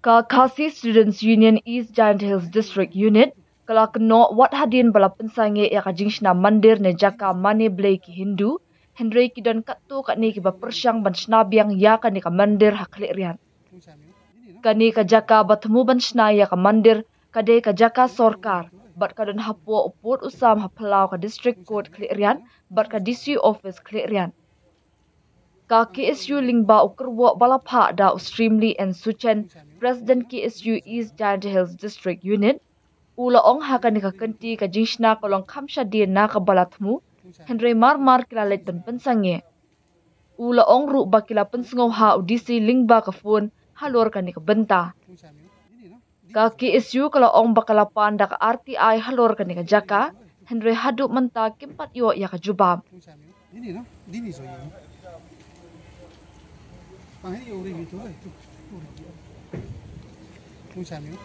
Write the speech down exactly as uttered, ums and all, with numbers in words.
Ka Khasi Students Union East Jaintia Hills District Unit ka la kynnoh wat hadien ba la pynsangeh ïa ka jingshna mandir ne jaka mane blei ki Hindu, hynrei ki don katto katne kiba pyrshang ban shna biang ïa kane ka mandir ha Khliehriat. Kane ka jaka ba thmu ban shna ïa ka mandir ka dei ka jaka sorkar bad ka don hapoh u pud u sam ha phyllaw ka District Court Khliehriat bad ka D C Office Khliehriat. Ka K S U lyngba u kyrwoh ba la phah da u Streamly N Suchen, President K S U East Jaintia Hills District Unit, u la ong ha kane ka kynti ka jingshna ka long kham shadien na kaba la thmu, hynrei mar mar ki la leit ban pynsangeh. U la ong ruh ba ki la pynsngewha u D C lyngba ka phone halor kane ka bynta. Ka K S U ka la ong ba ka la pan da ka R T I halor kane ka jaka, hynrei haduh mynta kim pat ïoh ïa ka jubab.